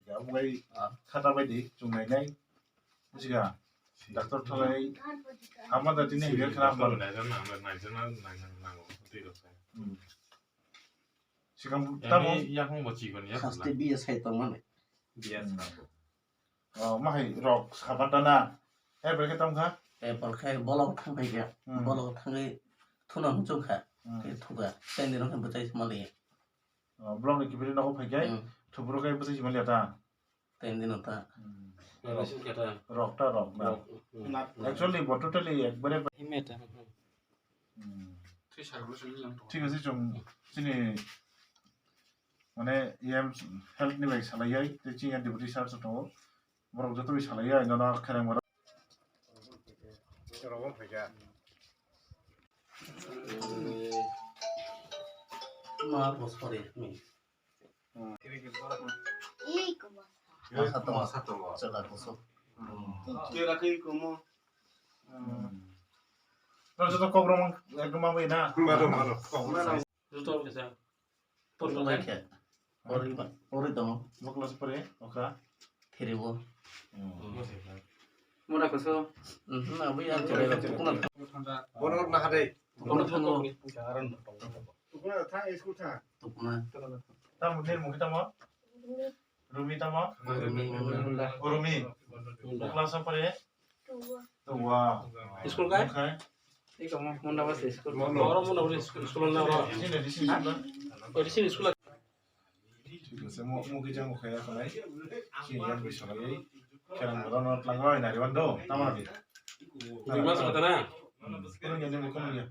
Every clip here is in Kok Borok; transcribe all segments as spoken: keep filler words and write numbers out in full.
Ya, wngwi khata bai di, chwng nainai. Bujiga, doctor thalai, ama da tini hwnkhe khna. Hmm. Sikang tamo? Yakung bo chikon ya. Haste biya sai tongmani. Biya. Hmm. Oh, mahai rok sabatana. He, belkhe tongkha? He, belkhe bolok thang phaikha. Hmm. Bolok thangwi thuna muchungkha. Hmm. Khe thuga. Tei nirok khe bwchai mali. Oh, bolok ni kibiri nogo phaikha. Hmm. Thuburo khe bwchai mali ta. Tei nirok ta. Hmm. Rok ta rok na. Rok, hmm. Actually, bo totally ekbare. Himeta. Hmm. Thik ase, chwng chini mane E M health ni bai salai yai, tei chini deputy sir se tongo, borok joto bai salai yai, nono khereng borok. Ma bosori ni. Masa tongo. Masa tongo. Chwla kusu. Tera khe komo. Nor joto kok rok ekdom ma bai na. Maro, maro. Joto kisa. Porto bai khe. Ori ba, ori tongo. Mokolo se pore, oka. Thiribo. Mona koso. Mhm, abi ya, thiribo. Borok na hade. Borok tongo. Tukuna tha, school tha. Tukuna. Tamo nini mung tamo? Rumi tamo? Rumi. Rumi. Munda. Class apa ya? Dua. School kai? Kai? Iko mo, Munda Bas school. Munda. Oro Munda Bas school, school na oro. Sini di sini school. Oh, di sini school. Thik ase, mo, mo kija mo khaya khalai. Sini yang bisa lagi. Kerang bola not langwa na riwan do. Tamo di. Di mas kata na? Kurang ya, mo kurang ya.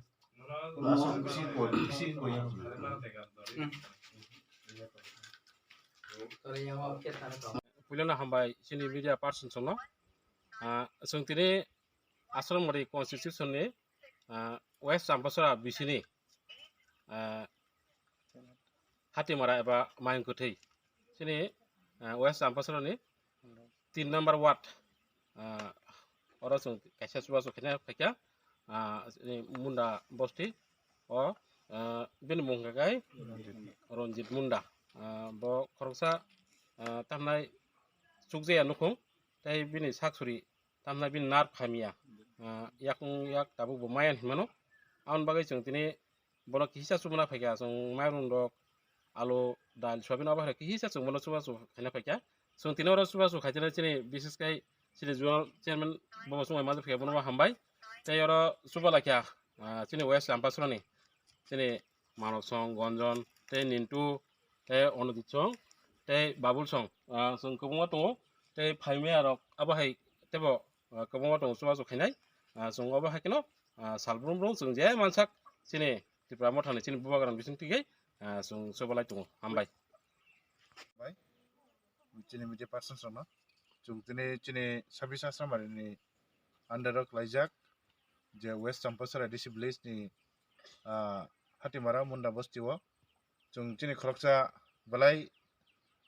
Puilano hambai chini media person songno. Ah, chwng tini Asromori constitution ni, ah, West Champasora bisini, ah, Hatimara eba Mayung Kwthwi. Chini, ah, West Champasora ni tin number ward, ah, oro chwng kaisa chubachu khaina phaikha, ah, chini Munda bosti o, ah, bini mung hwnkha khe Ranjit Munda. Ah, bo khoroksa, ah, tamnai chukjaya nukhung, tei bini sak suri tamnai bini nerve hamya, ah, yakung yak tabuk bo maya hinmano. Aboni bagwi chwng tini bono kisa chubuna phaikha, chwng mairum rok, alu, dal, soyabin abo hai kisa chwng bono chubachu khaina phaikha. Chwng tini oro chubachu khaitene chini bises khai chini zonal chairman bobo chwng maima phaikha, bono bo hambai. Tei oro chuba laikha, ah, chini West Champasora ni chini Manok song, Gonjon, tei Nintu, tei Onodit song, tei Babul song, ah, chwng kwbangma tongo, tei phaimaya rok abo hai teibo, ah, kwbangma tongo chubachu khainai, ah, chwng obo hai kheno, ah, sal brum brum chwng je mansak chini Tipra Motha ni chini bubagra ni bising twi khe, ah, chwng chubalai tongo. Hambai. Bai. Chini media persons rokno. Chwng tini chini Sabis Asramari ni under o klaijak je West Champasora A D C village ni, ah, Hatimara Munda bosti o. Chwng chini khoroksa belai,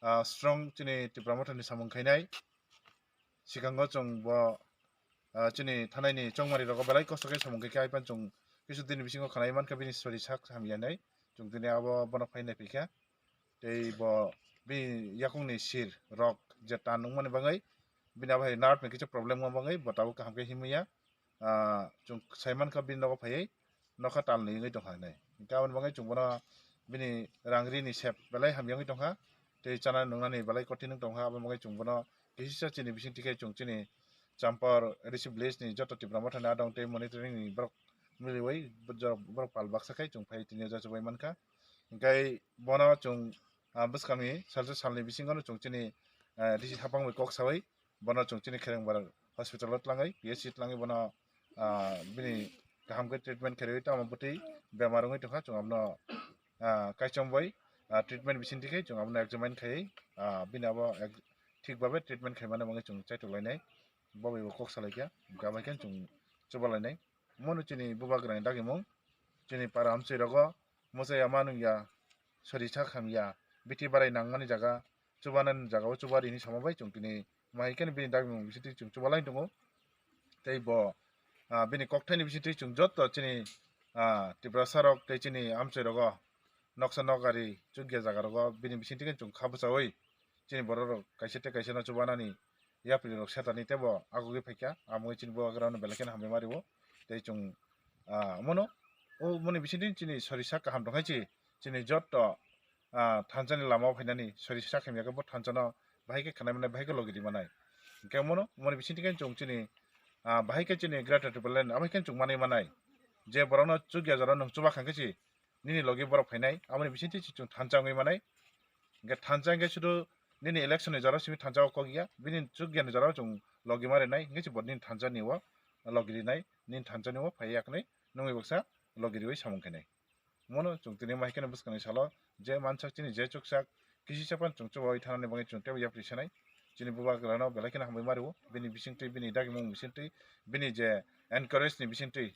ah, strong chini Tipra Motha ni samung khainai. Sikango chwng bo, ah, chini thanai ni chongmari rogo belai kosto khe samung khe khe aipan chwng kisu dini bisingo khanai mankha bini sori sak hamya nai. Chwng tini abo bono phainai phaikha. Tei bo bini yakung ni sir rok je tan wngmani bagwi bini abo hai nerve ni kisa problem wngma bagwi bo tabuk kaham khe himya. Ah, chwng sai mankha bini nogo phaiwi nokha tal ni wngwi tongkha hinwi. Hinkhe aboni bagwi chwng bono bini rang ri ni sep belai hamya wngwi tongkha. Tei chana nungnani belai kothin wng tongkha, aboni bagwi chwng bono kisa chini bising tikhe chwng chini Champar A D C village ni joto Tipra Motha ni adong tei monitoring ni borok miliwi borok pal baksa khai chwng phai tini o jachubai mankha. Hinkhe bono chwng, ah, bwskangni salsa salni bisingo no chwng chini, ah, D C hapang bai kok sawi bono chwng chini Kherengbar hospital o tlangwi P H C tlangwi bono, ah, bini kaham khe treatment kherwi tamo bwtwi bemar wngwi tongkha chwng abono, ah, kaichom bai, ah, treatment bising tikhe chwng abono examine khaiwi, ah, bini abo ek-, thik babe treatment khaimani bagwi chwng chaitok lainai. Bo bai bo kok salaikha, hinkhe abaikhe chwng chuba lainai. Omono chini bubagrani dagimung, chini para amchwi rogo mwchai ama nungya, sori sak hamya, bithi barai nangmani jaga, chubanani jaga o chuba rini sama bai chwng tini mahaikhe bini dagimung bisingtwi chwng chuba lai tongo. tei bo, ah, bini kokthaini bisingtwi chwng joto chini, ah, Tiprasa rok tei chini amchai rogo noksa nokari chukya jaga rogo bini bisingtwi khe chwng kha bwchaui chini borok rok kaisa tei kaisa no chubanani yapri rok setani tei bo agugwi phaikha, amui chini bubagra no belai kheno hambai ma rio tei chwng, ah, omono o moni bisingtwi chini sorisa kaham tongkhai chi chini joto, ah, thansa ni lama o phainani sorisa khaimya khe bo thansa no bahai khe khanai manai, bahai khe logi ri manai. Hingkhe omono, omoni bisingtwi khe chwng chini, ah, bahai khe chini Greater Tipraland abo khe chwng manwi manai. Je borokno chukya jora nwng chuba kha khe si nini logi borok phainai, aboni bisingtwi si chwng thansa wngwi manai. Hingkhe thansa hingkhe sudu nini election ni jora simi thansa o kok ya, bini chukya ni jora o chwng logi ma rinai, hingkhe si bo nini thansa ni o logi rinai, nini thansa ni o phai yaknai, nwngwi baksa logi riwi samung khainai. Mono chwng tini mai kheno bwskangni salo je mansak chini je chuksak kisi sapan chwng chubaui thanani bagwi chwng teibo yapri sanai. Chini bubagrano belai kheno hambai ma rio. Bini bisingtwi, bini dagimung bisingtwi, bini je encourage ni bisingtwi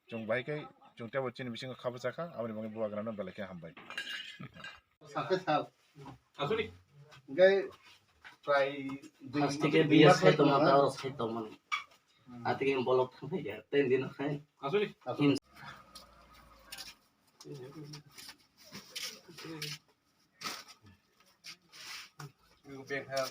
chwng bahai khe chwng teibo chini bisingo kha bwchakha, aboni bagwi bubagrano belai kheno hambai. Sakhe sal. Asuli. Gai prai dui Plastic e biya sai tongma, tao sai tongma. Hmm. Atike bolok thangkhe ya, ten din khai. Asuli. Asuli. Bengkha.